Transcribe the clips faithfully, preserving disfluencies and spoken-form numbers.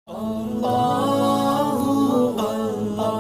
Allahu, Allahu,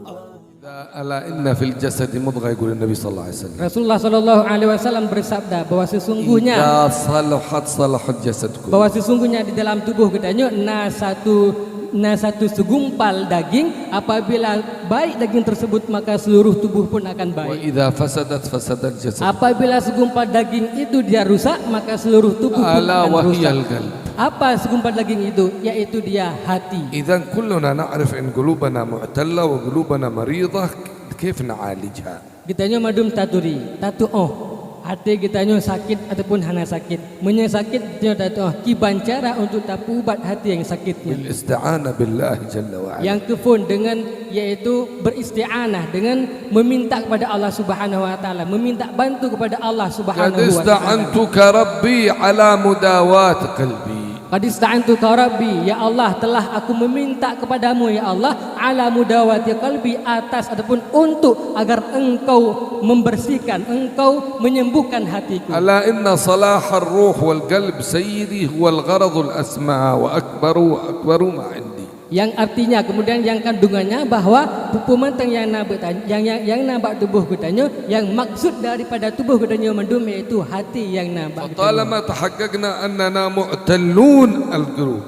Allahu. Ala inna fil jasadi mudghah, yaqulu Nabi sallallahu alaihi wasallam. Rasulullah sallallahu alaihi wasallam bersabda bahwa sesungguhnya, idza salahat, salahal jasad kullu. Bahwa sesungguhnya di dalam tubuh geutanyoe na satu, na satu segumpal daging, apabila baik daging tersebut, maka seluruh tubuh pun akan baik. Wa idza fasadat, fasadal jasad. Apabila segumpal daging itu dia rusak, maka seluruh tubuh pun akan rusak. Ala wa hiyal qalb. Apa segumpal daging itu? Yaitu dia hati. Idzan kulluna na'rif in qulubana mu'talla wa qulubana maridah, kaif na'alijha? Geutanyoe mandum taturi, tatu'oh. Hati geutanyoe sakét ataupun hana sakét. Meunyoe sakét, geutanyoe tatu'oh kiban cara untuk tapeuubat hati nyang sakét nyan. Bil isti'anah billahi jalla wa ala. Nyang keuphon deungon, yaitu beristi'anah, dengan meminta kepada Allah Subhanahu wa Taala, meminta bantu kepada Allah Subhanahu wa Taala. Qad ista'antuka Rabbi ala mudawati qalbi. Qad ista'antuka Rabbi, ya Allah, telah aku meminta kepadamu, ya Allah, ala mudawati qalbi, atas ataupun untuk agar Engkau membersihkan, Engkau menyembuhkan hatiku. Ala inna salahar ruh wal qalb sayyidi huwal gharadul asma wa akbaru, akbaru ma indi. Yang artinya, kemudian yang kandungannya bahwa peue-peue mantong nyang na bak ta-, nyang, nyang, nyang na bak tuboh geutanyoe, yang maksud daripada tuboh geutanyoe mandum, yaitu hati nyang na bak geutanyoe. Fatalama tahaqqaqna annana mu'tallun al-qulub.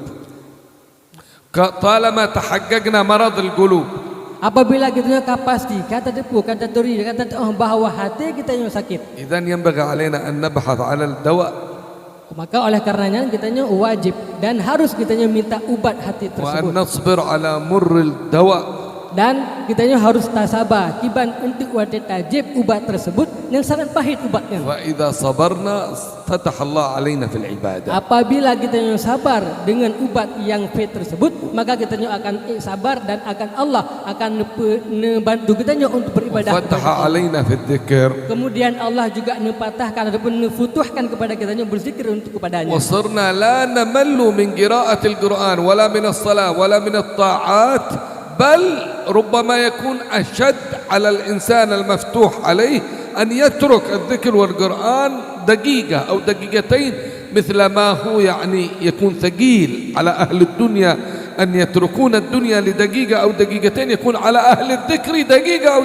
Ka, talama tahaqqaqna maradul qulub. Apabila geutanyoe ka pasti, ka tateupeue, ka taturi, ka tateu'oh bahwa hati geutanyoe sakét. Idzan yanbaghi alaina an nabhath 'alal dawa. Maka oleh karenanya geutanyoe wajib dan harus geutanyoe minta ubat hati tersebut. Wa an nasbir ala murril dawa. Dan geutanyoe harus tasaba kiban untuk watée tajieb ubat tersebut nyang sangat pahit ubat nyan. Fa idza sabarna fatahallahu alaina fil ibadah. Apabila geutanyoe sabar dengan ubat yang pahit tersebut, maka geutanyoe akan, eh, sabar dan akan Allah akan neupe-, neubantu geutanyoe untuk beribadah kepada Allah. Wa fataha alaina fid dzikr. Kemudian Allah juga neupatahkan ataupun neufutuhkan kepada geutanyoe berzikir untuk kepada-Nya. Wa sirna la namallu min qira'atil Qur'an, wala minas salah, wala minat ta'at, bal rubbama yakun ashad 'alal insan al-maftuh 'alaih an yatruk adz-dzikr wal Qur'an daqiqah aw daqiqatain, mithla ma hu, ya'ni, yakun thaqil 'ala ahli dunya an yatrukuna ad-dunya li daqiqah aw daqiqatain, yakun 'ala ahli dzikri daqiqah aw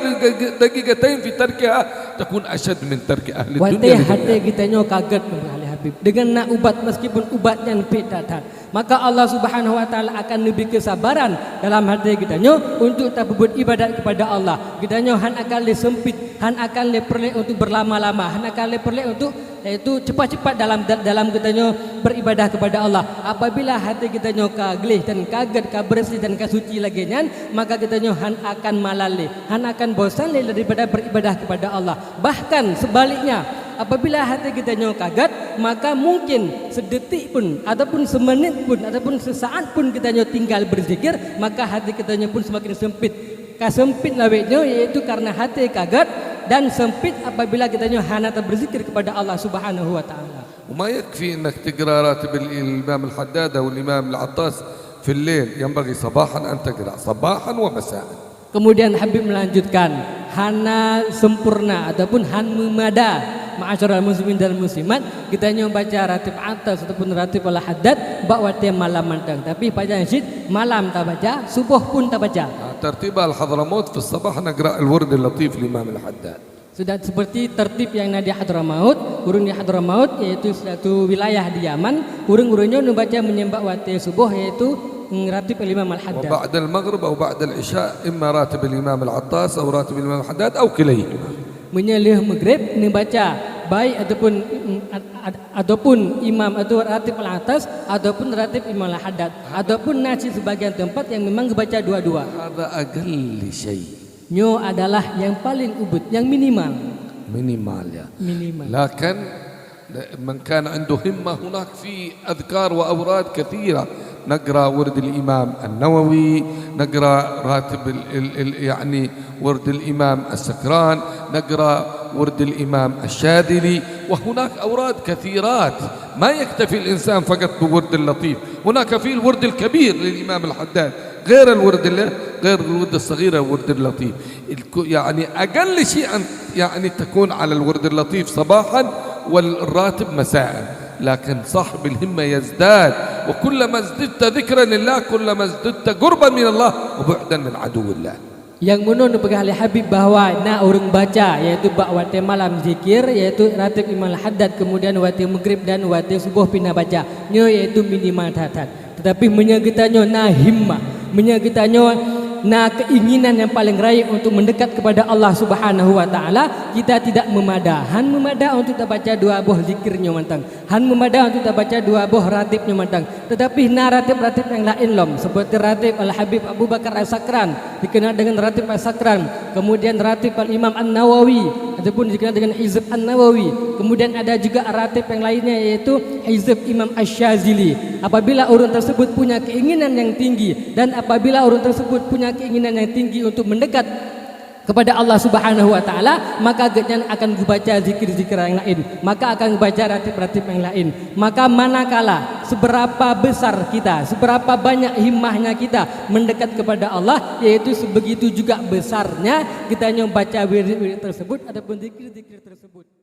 daqiqatain fi tarkiha takun ashad min tarki ahli dunya li dunya. Watée hati geutanyoe ka gét, ahli Habib, deungon na ubat, meskipun ubat nyan pahit that-that, maka Allah Subhanahu wa Taala akan neubri keusabaran dalam hati geutanyoe untuk tapeubuet ibadat kepada Allah. Geutanyoe hán akan lé seumpit, hán akan lé peureulée untuk beurlama-lama, hán akan lé peureulée untuk, yaitu, cepat-cepat dalam, dalam geutanyoe beribadah kepada Allah. Apabila hati geutanyoe ka gleh dan ka gét, ka beureuséh dan ka suci lagée nyan, maka geutanyoe hán akan malah lé, hán akan bosan lé daripada beribadah kepada Allah. Bahkan sebaliknya, apabila hati geutanyoe ka gét, maka mungkin sedetik pun, ataupun semenit pun, ataupun sesaat pun geutanyoe tinggal berzikir, maka hati geutanyoe pun semakin sempit. Ka sempit lawét nyoe, yaitu karena hati ka gét, dan sempit apabila geutanyoe hana taberzikir kepada Allah Subhanahu wa Taala. وما يكفي أنك تقرأ راتب الإمام الحداد أو الإمام العطاس في الليل، ينبغي صباحا أن تقرأ، صباحا ومساء. Kemudian Habib melanjutkan, hana sempurna ataupun hán meumada, ma'asyiral muslimin dan muslimat, geutanyoe baca ratib Attas ataupun ratib Al-Haddad bak watée malam mantong. Tapi pajan cit malam tabaca, suboh pun tabaca. ترتيب آل حضرموت في الصباح نقرأ الورد اللطيف الإمام الحداد. Sudah seperti tertib nyang na di Hadramaut, ureuëng di Hadramaut, yaitu satu wilayah di Yaman, ureuëng-ureuëng nyoe neubaca meunyoe bak watée suboh, yaitu, mm, ratib Al-Imam Al-Haddad. وبعد المغرب أو بعد العشاء إما راتب الإمام العطاس أو راتب الإمام الحداد أو كليهما. Meunyoe lheueh Maghrib neubaca baik ataupun, mm, ad-, ad-, ataupun Imam atau ratib Al-Attas ataupun ratib Imam Al-Haddad, ataupun na cit sebagian tempat yang memang geubaca dua-dua. هذا أقل شيء. Nyoe adalah nyang paleng ubit, nyang minimal. Minimal, ya. Minimal. لكن من كان عنده همة، هناك في أذكار وأوراد كثيرة. نقرأ ورد الإمام النووي، نقرأ راتب ال-، ال-، ال-، يعني، ورد الإمام السكران، نقرأ ورد الإمام الشاذلي، وهناك أوراد كثيرات. ما يكتفي الإنسان فقط بورد اللطيف، هناك في الورد الكبير للإمام الحداد. غير الورد ال-، غير الورد الصغير، الورد اللطيف. الك-، يعني أقل شيء أن، يعني تكون على الورد اللطيف صباحا والراتب مساء. Lakin sahibul himmah yazdad, wa kullama zdadta dzikran lillah, kullama zdadta qurban minallah wa bu'dan min aduwillah. Nyang meunan neupeugah lé Habib bahwa na ureuëng baca, yaitu bak watée malam zikir, yaitu ratib iman haddad, kemudian watée maghrib dan watée suboh pih na baca. Nyoe yaitu minimal that-that. Tetapi meunyoe geutanyoe na himmah, meunyoe geutanyoe na keinginan yang paling rayeuk untuk mendekat kepada Allah Subhanahu wa Taala, kita tidak memada, han memada untuk tabaca dua boh zikir nyoe mantong. Han memada untuk tabaca dua boh ratib nyoe mantong. Tetapi na ratib-ratib nyang laén lom, seperti ratib Al-Habib Abu Bakar As-Sakran, dikenal dengan ratib As-Sakran, kemudian ratib Al-Imam An-Nawawi, ataupun dikenal dengan Hizb An-Nawawi. Kemudian ada juga ratib yang lainnya, yaitu Hizb Imam Asy-Syazili. Apabila orang tersebut punya keinginan yang tinggi, dan apabila orang tersebut punya keinginan yang tinggi untuk mendekat kepada Allah Subhanahu wa Taala, maka gobnyan akan geubaca zikir-zikir yang laén, maka akan geubaca ratib-ratib yang laén. Maka manakala seberapa besar kita, seberapa banyak himmahnya kita mendekat kepada Allah, yaitu sebegitu juga besarnya kita nyoe baca wirid-wirid tersebut ataupun zikir-zikir tersebut.